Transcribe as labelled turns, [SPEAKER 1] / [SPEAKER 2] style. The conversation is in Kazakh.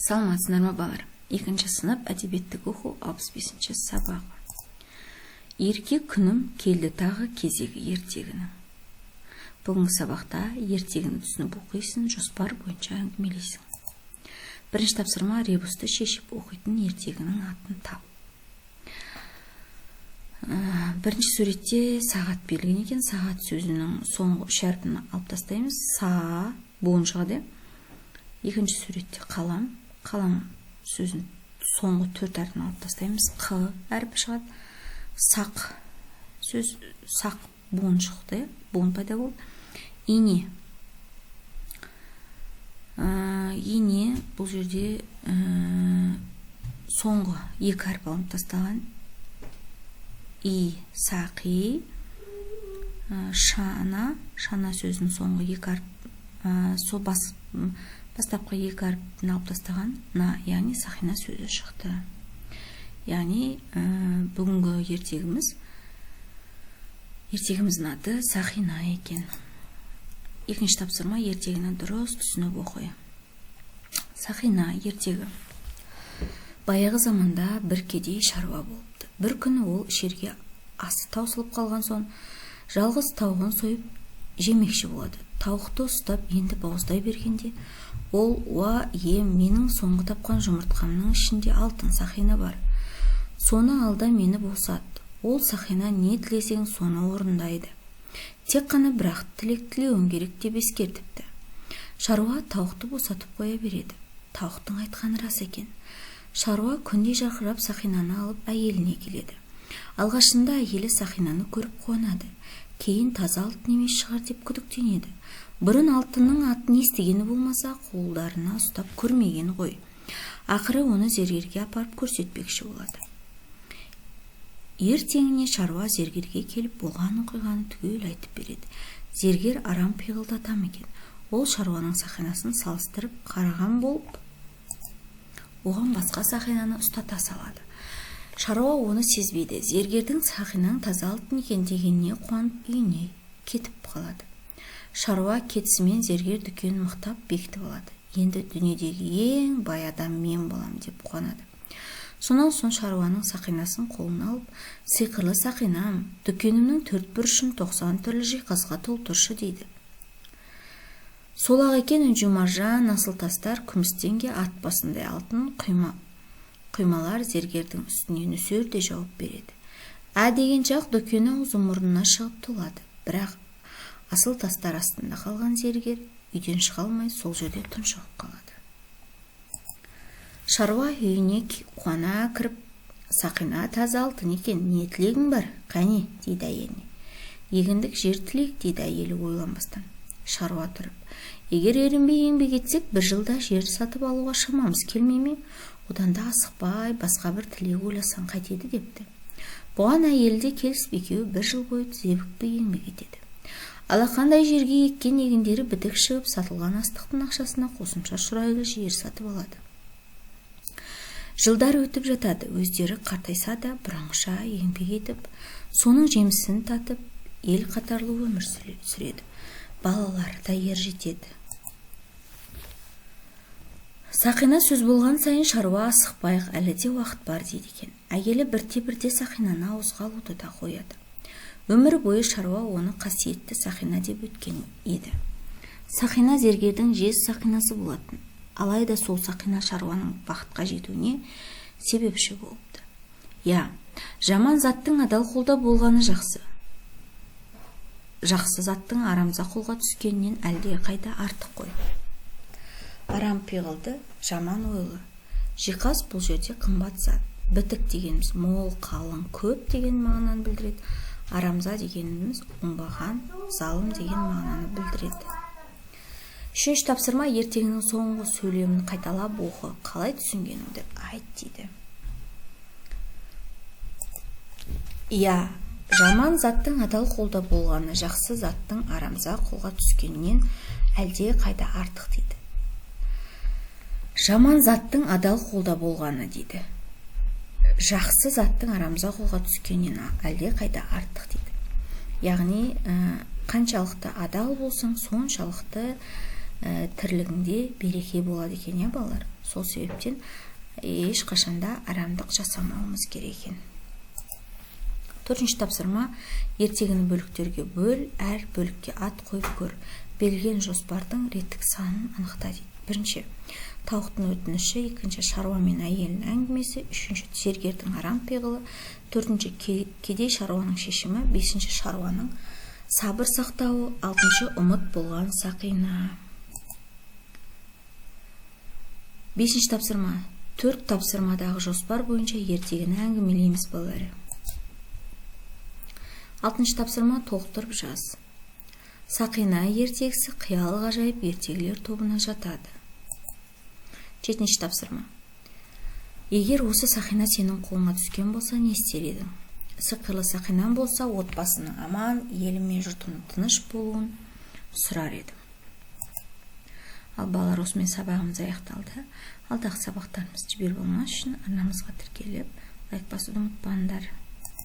[SPEAKER 1] Саламатсыздар ма, балалар? Екінші сынып, әдебиеттік оқу, 65-ші сабағы. Ерке күнім келді тағы кезегі ертегінің. Бүгінгі сабақта ертегіні түсініп оқисың, жоспар бойынша әңгімелейсің. Бірінші тапсырма: ребусты шешіп оқитын ертегінің атын тап. Бірінші суретте сағат берілген екен. Сағат сөзінің соңғы үш әрпін алып тастаймыз, са буын шығады. Екінші суретте қалам, қалам сөзін соңғы төрт әрпін алып тастаймыз, қ әрпі шығады. Сақ сөз, сақ буын шықты, иә, буын пайда болды. Ине, ине бұл жерде соңғы екі әріп алынып тасталған, и сақи. Шана, шана сөзінің соңғы екі әріп, сол бастапқы екі әріпін алып тастаған, на, яғни сақина сөзі шықты. Яғни бүгінгі ертегіміздің аты «Сақина» екен. Екінші тапсырма: ертегіні дұрыс түсініп оқы. «Сақина» ертегі. Баяғы заманда бір кедей шаруа болыпты. Бір күні ол ішерге асы таусылып қалған соң, жалғыз тауығын сойып жемекші болады. Тауықты ұстап, енді бауыздай бергенде ол: «Уа ием, менің соңғы тапқан жұмыртқамның ішінде алтын сақина бар. Соны ал да мені босат. Ол сақина не тілесең, соны орындайды. Тек қана бір-ақ тілек тілеуің керек», – деп ескертіпті. Шаруа тауықты босатып қоя береді. Тауықтың айтқаны рас екен. Шаруа күндей жарқырап сақинаны алып әйеліне келеді. Алғашында әйелі сақинаны көріп қуанады, кейін таза алтын емес шығар деп күдіктенеді. Бұрын алтынның атын естігені болмаса, қолдарына ұстап көрмеген ғой. Ақыры оны зергерге апарып көрсетпекші болады. Ертеңіне шаруа зергерге келіп, болған оқиғаны түгел айтып береді. Зергер арам пиғылды адам екен. Ол шаруаның сақинасын салыстырып қараған болып, оған басқа сақинаны ұстата салады. Шаруа оны сезбейді. Зергердің сақинаң таза алтын екен дегеніне қуанып, үйіне кетіп қалады. Шаруа кетісімен зергер дүкенін мықтап бекітіп алады. «Енді дүниедегі ең бай адам мен болам», – деп қуанады. Сонан соң шаруаның сақинасын қолына алып: «Сиқырлы сақинам, дүкенімнің төрт бұрышын 90 түрлі жиһазға толтыршы», – дейді. Сол-ақ екен, інжу маржан, асыл тастар, күміс теңге, ат басындай алтын құймалар зергердің үстіне нөсердей жауып береді. Ә дегенше ақ дүкені аузы мұрнына шығып толады. Бірақ асыл тастар астында қалған зергер үйден шыға алмай, сол жерде тұншығып қалады. Шаруа үйіне қуана кіріп: «Сақина таза алтын екен, не тілегің бар, қәне?» – дейді әйеліне. «Егіндік жер тілейік», – дейді әйелі ойланбастан. Шаруа тұрып: «Егер ерінбей еңбек етсек, бір жылда жер сатып алуға шамамыз келмей ме? Одан да асықпай басқа бір тілек ойласаң қайтеді?» – депті. Бұған әйелі де келісіп, екеуі бір жыл бойы тізе бүкпей еңбек етеді. Алақандай жерге еккен егіндері бітік шығып, сатылған астықтың ақшасына қосымша шұрайлы жер сатып алады. Жылдар өтіп жатады. Өздері қартайса да, бұрынғыша еңбек етіп, соның жемісін татып, ел қатарлы өмір сүреді. Балалары да ер жетеді. Сақина сөз болған сайын шаруа: «Асықпайық, әлі де уақыт бар», – дейді екен. Әйелі бірте-бірте сақинаны ауызға алуды да қояды. Өмір бойы шаруа оны қасиетті сақина деп өткен еді. Сақина зергердің жез сақинасы болатын. Алайда сол сақина шаруаның бақытқа жетуіне себепші болыпты. Иә, жаман заттың адал қолда болғаны жақсы, жақсы заттың арамза қолға түскенінен әлде қайда артық қой. Арам пиғылды – жаман ойлы. Жиһаз – бұл жерде қымбат зат. Бітік дегеніміз мол, қалың, көп деген мағынаны білдіреді. Арамза дегеніміз оңбаған, залым деген мағынаны білдіреді. Үшінші тапсырма: ертегінің соңғы сөйлемін қайталап оқы, қалай түсінгеніңді айт дейді. Иә, жаман заттың адал қолда болғаны жақсы заттың арамза қолға түскенінен әлде қайда артық дейді. Жаман заттың адал қолда болғаны дейді, жақсы заттың арамза қолға түскенінен әлде қайда артық дейді. Яғни қаншалықты адал болсаң, соншалықты тірлігіңде береке болады екен, иә, балалар? Сол себептен ешқашанда арамдық жасамауымыз керек екен. Төртінші тапсырма. Ертегіні бөліктерге бөл, әр бөлікке ат қойып көр. Берілген жоспардың реттік санын анықта дейді. Бірінші, тауықтың өтініші, екінші, шаруа мен әйелінің әңгімесі, үшінші, зергердің арам пиғылы, төртінші, кедей шаруаның шешімі, бесінші, шаруаның сабыр сақтауы, алтыншы, ұмыт болған сақина. Бесінші тапсырма. Төрт тапсырмадағы жоспар бойынша ертегіні әңгімелейміз, балалар. Алтыншы тапсырма. Толықтырып жаз. Сақина ертегісі қиял ғажайып ертегілер тобына жатады. Жетінші тапсырма. Егер осы сақина сенің қолыңа түскен болса, не істер едің? Сиқырлы сақинам болса, отбасының аман, елім мен жұртымның тыныш болуын сұрар едім. Ал, балалар, осымен сабағымыз аяқталды. Алдағы сабақтарымызды жіберіп алмас үшін арнамызға тіркеліп, лайк басуды ұмытпаңдар.